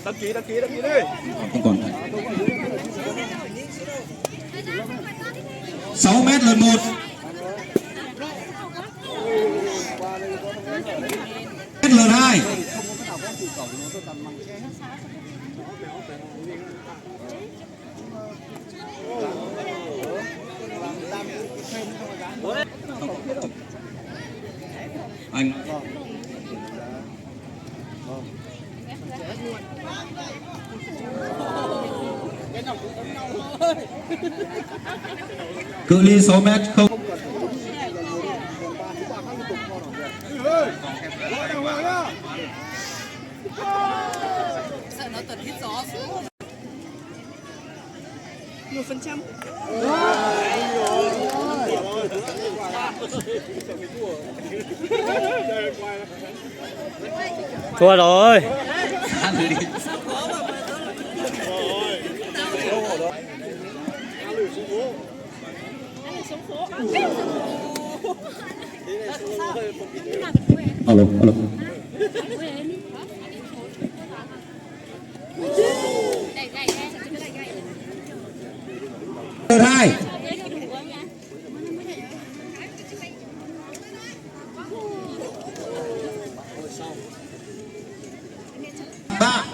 Đăng ký, đăng ký, đăng ký đi. Không còn. Sáu mét lượt một. Mét lượt hai. Anh. Cự ly sáu mét không. Thua rồi. Alo, alo. Hai. Ba.